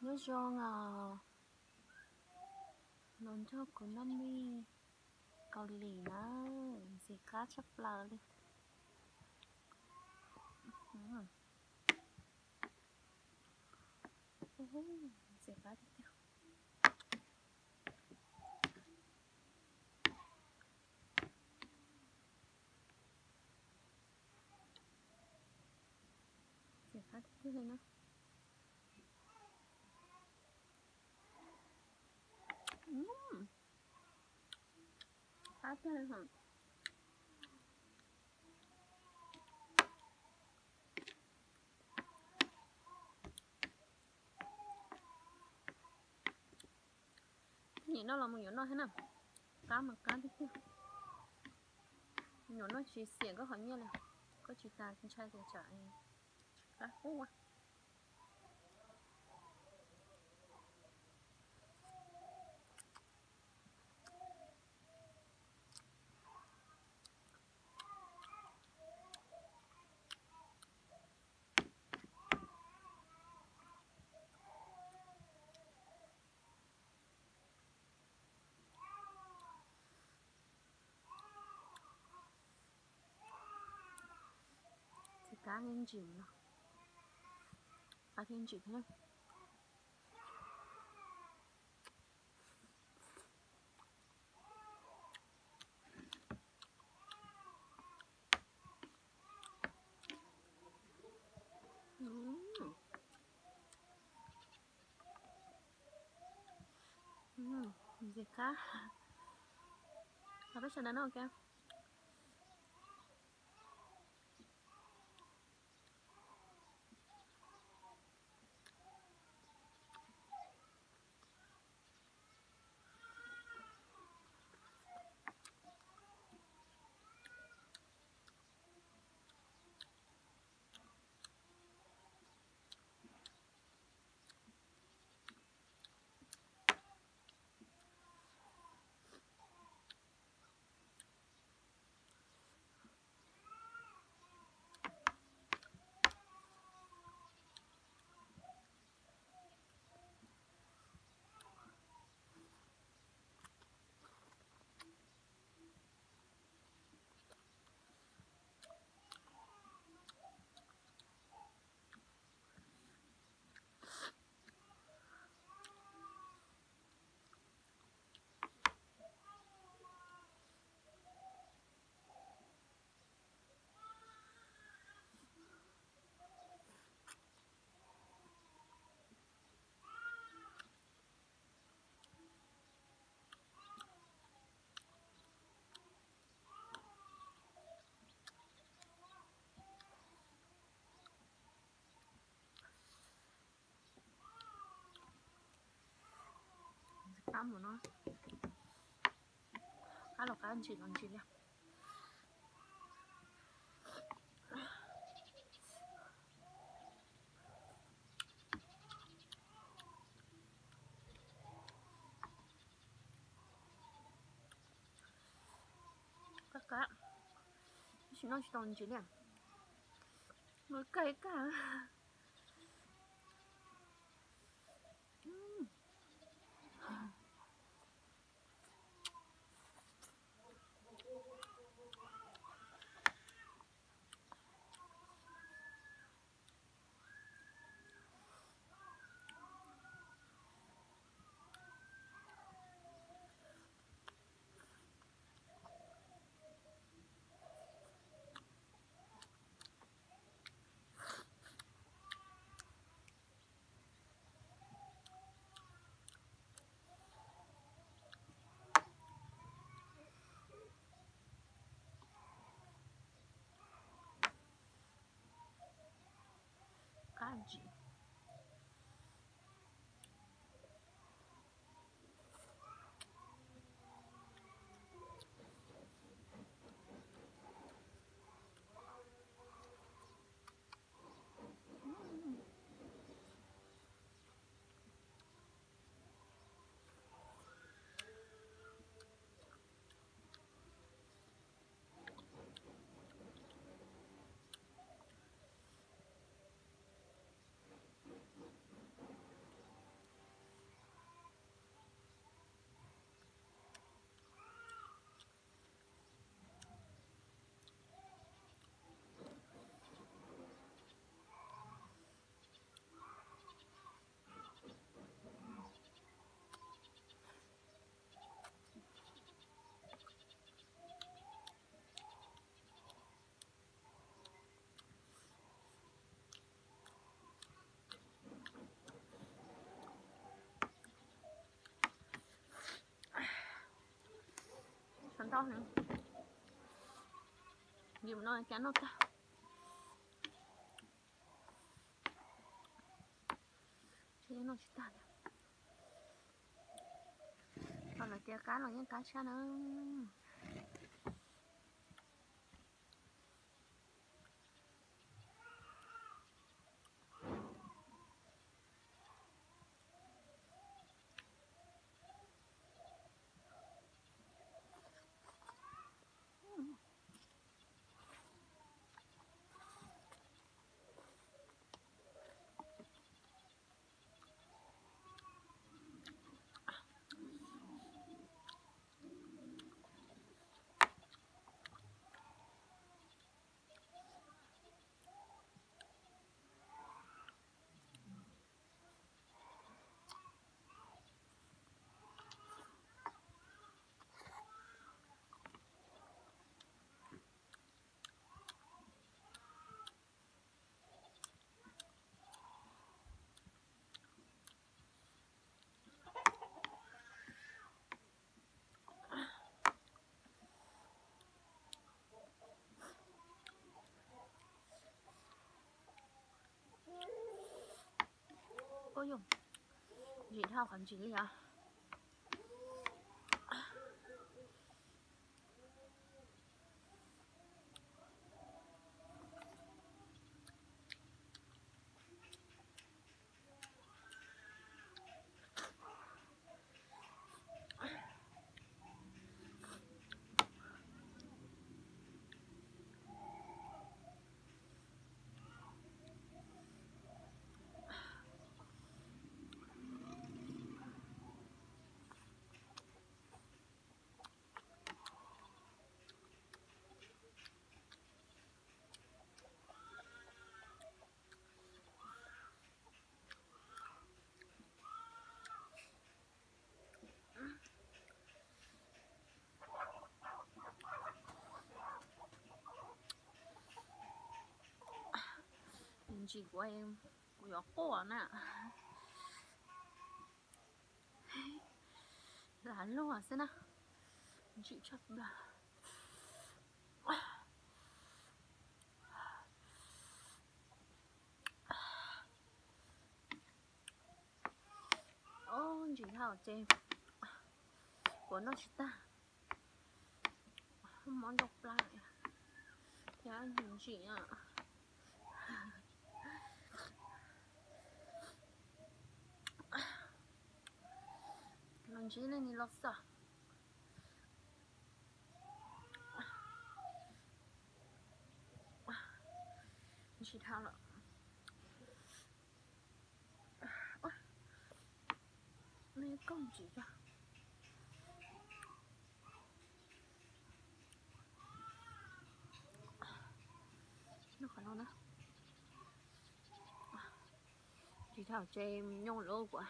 Nyob zoo os, los nrog kuv noj me kaus lim na, ntxim qab tshaj plaws li. Ntxim qab tiag tiag. Ntxim qab tiag tiag li na. Qab tiag li. Nim no los mus yuav noj thiab na. Qab mas qab tiag tiag. Yuav noj tsis xiam koj qhov nyiaj li. Koj tsis tas ntshai tias tsam qab qub. Txiv kab thiab ntsim no, kab thiab ntsim thiab. Ntxim qab. Los peb sawv daws noj ua ke. Qab mus no, qab los qab, ntsim los ntsim li. Qab qab, tab sis noj tsis tau ntsim li. Noj kawg ib kawg. Qab ntsim. Yim no cas noj tag, noj tsis tag li. Los lawv tias qab los yeej qab tshaj na. Ntsim dhau qhov ntsis li os. Ntsim kuv, kuv yuav quaj na. Lam luag xwb na, ntsim tshaj plaws. Ntsim dhau ces kuv noj tsis tag, mob ntau plab thiab ntsim. Los ntsib leej ni los xav ntsis dhau lawm. Nej koom ntsis tso. Noj qhov no na. Tsis thaum ces nyob lub kuv.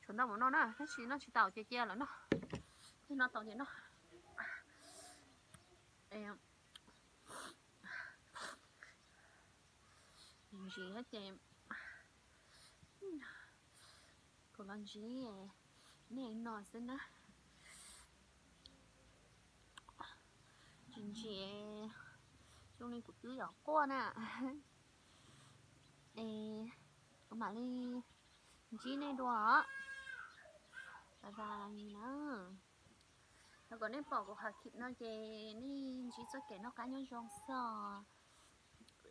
Tshuav ntau mus no na, tab sis noj tsis tau ces cia lawm no. Noj tau ces noj. Ntsis ces kuv los ntsib nej no xwb na. Ntsis ntsis, zoo li kuv twb yuav quaj na. Es kuv mam li ntsib nej dua os. Bye bye na. Thov kom nej pom kuv qhov clip no ces nej ntsib txoj kev noj qab nyob zoo xwb.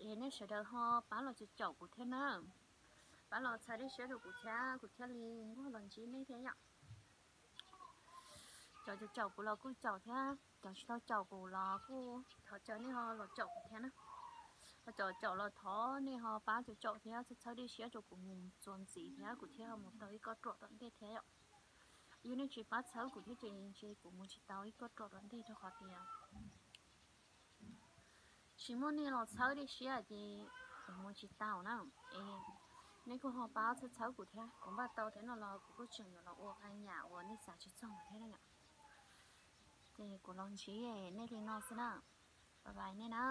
Es nej sawv daws ho pab los caum kuv thiab na. Pab los txhawb dej siab rau kuv thiab, kuv thiaj li nquag los ntsib nej thiab yom. Cov caum kuv los kuj caum thiab, cov tsis tau caum kuv los kuj thov caw nej ho los caum kuv thiab na. Ho cov caum los thov nej ho pab caum caum thiab txhawb dej siab rau kuv mus txuas ntxiv thiab kuv thiaj ho mus tau ib kauj ruam tom ntej thiab yom. Yog nej tsis pab txhawb kuv thiab ces ntshe kuv mus tsis tau ib kauj ruam tom ntej rau qhov tias tsis muaj nej los txhawb dej siab ces kuv mus tsis tau na. Es Nej kuj ho pab txhawb txhawb kuv thiab, kuv npaj tau thiab no los kuv kuj tseem yuav los ua qee yam uas nej xav tsis txog thiab na yom. Ces kuv los ntsib nej li no xwb na. Bye bye nej na.